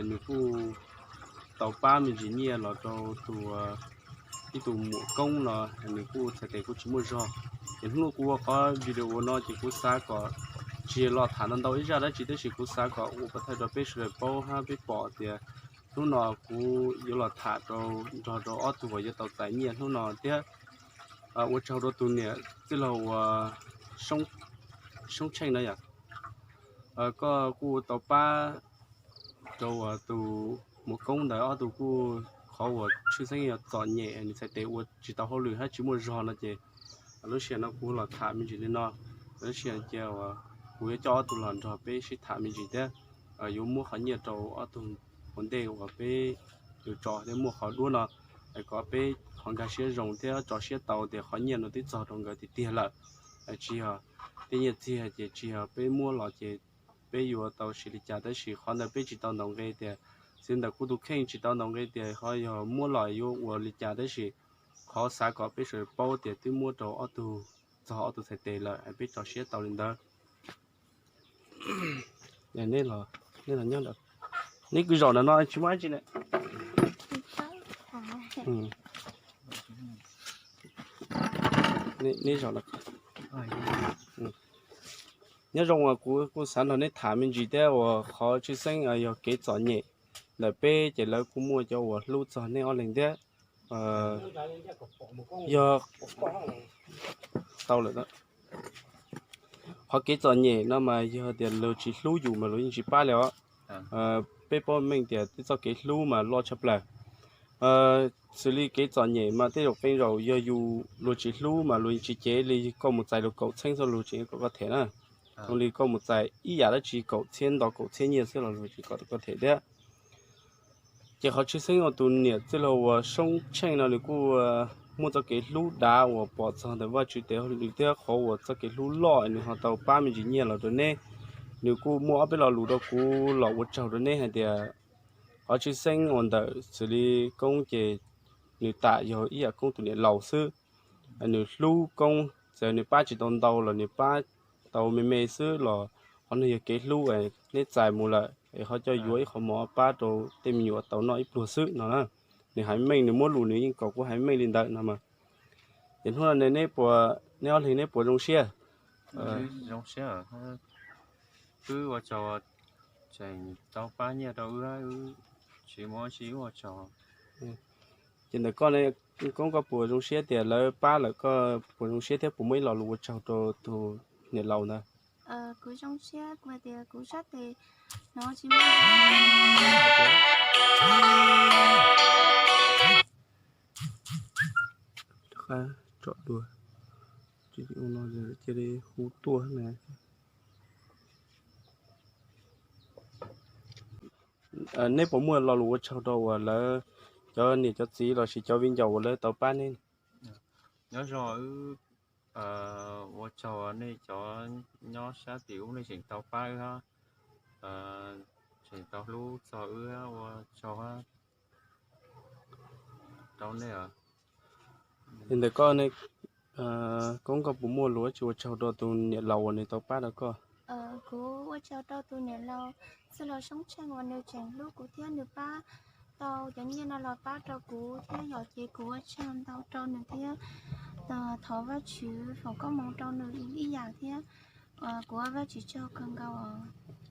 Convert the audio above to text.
Nws kuj tau pab me ntsis nyiaj los rau tus, ib tug muam Koob no, nws kuj txhais tes kuj tsis muaj zog. Ces hnub no kuv ua qhov video no ces kuv xav kom tsis los tham ntau ntau ib zaj dab tsi tab sis kuv xav kom ua pov thawj rau peb sawv daws paub hab peb pom tias hnub no kuv yuav los tham rau nrog rau ob tug uas yuav tau txais nyiaj hnub no thiab ua tsaug rau tus niam tij laug uas Soob Tsheej no yom. Koj kuj tau pab rau uas tus muam Koob ntawd ob tug kuj qhov uas tshwj xeeb yog txom nyem nws txhais tes ua tsis tau hauj lwm hab tsis muaj zog no ces lub sij hawm no kuv los tham me ntsis li no. Lub sij hawm cia kuv yuav coj ob tug los nrog peb sib tham me ntsis thiab yuav muab qhov nyiaj rau ob tug ua ntej uas peb yuav tso thiab muaj qhov duab no kom peb qhov nkag siab zoo thiab tso siab tau tias qhov nyiaj no twb txog rau nkawd tiag tiag lawm. Tsis yog tej nyiaj txiag ces tsis yog peb muab los ces peb yuav tau siv li cas tab sis qhov ntawd peb tsis tau ntaus nqe tias, txiv ntawm kuv tus kheej tsis tau ntaus nqe tias qhov yog muab los yuav ua li cas tab sis qhov xav kom peb sawv daws paub tias twb muab rau ob tug, txog ob tug txhais tes lawm peb tso siab tau li ntawd. Neb los nyob, neb kwv zaum ntawm no tsis muaj dab tsi ne. Neb zaum, nyob zoo, kuv kuj xav nrog neb tham me ntsis thiab uas qhov tshwj xeeb yog kev txom nyem ntawm peb ces lawv kuj muaj cov uas hlub txog neb ob leeg thiab. Yog tau lawm, qhov kev txom nyem no mas yog tias luag tsis hlub yus mas luag yeej tsis pab li os. Peb paub meej tias tej txoj kev hlub mas loj tshaj plaws. Xws li kev txom nyem mas tej zaum qee zaum yog yus luag tsis hlub mas luag yeej tsis cev li koj mus txais luag kaum txheeb xwb luag tseem kom koj them na. Zoo li koj mus txais ib yam dab tsi kaum txhiab ntau kaum txhiab nyiaj xwb los luag tseem kom koj them thiab. Ces qhov tshwj xeeb uas tus niam tij laug uas Soob Tsheej no nws kuj muaj txoj kev hlub dav uas pom txog ntawm Vajtswv tes hauj lwm thiab qhov uas txoj kev hlub loj nws ho tau pab me ntsis nyiaj los rau neb. Nws kuj muaj ob peb lo lus rau kuv los ua tsaug rau neb hais tias qhov tshwj xeeb uas ntawm xws li Koob ces nws tam yog ib yam Koob tus niam laus xwb. Nws hlub Koob, txawm nws pab tsis tau ntau los nws pab tau me me xwb los qhov no yog kev hlub, neb txais mus lawm es ho coj yuav ib qho mov pab rau tej me nyuam tau noj ib pluag xwb no na. Nws hais meej, nws muab lus nws yeej kom kuv hais meej li ntawd no mas. Ces hnub no neb puas, neb ob leeg neb puas zoo siab? Zoo siab, wb ua tsaug, tseem tau pab nyiaj rau wb, wb tsis muaj dab tsi ua tsaug. Ces ntawm koj ne, Koob, koj puas zoo siab tias lawv pab lawm, koj puas zoo siab thiab puas muaj ib lo lus ua tsaug rau tus niam laus ntawd? Kuv zoo siab, kuv hais tias kuv sab tes no tsis muaj qab tsom dua, cia li hu tuaj na. Neb puas muaj lo lus ua tsaug rau uas lawv cov niam cov txiv lossis cov viv ncaus uas lawv tau pab neb? Nyob zoo, wb ua tsaug nej cov nyob sab tim ub nej tseem tau pab wb, tseem tau hlub txog wb, ua tsaug rau nej. Li ntawm koj ne, Koob, koj puas muaj lus dab tsi ua tsaug rau tus niam laus uas nws tau pab rau koj? Kuv ua tsaug rau tus niam laus, tij laug Soob Tsheej uas nws tseem hlub kuv thiab nws pab tau cov nyiaj no los pab rau kuv thiab yom, ces kuv ua tsaug ntau rau nws thiab thov Vajtswv foom koob hmoov rau nws ib yam thiab. Kuv ua Vajtswv tsaug kawg nkaus os.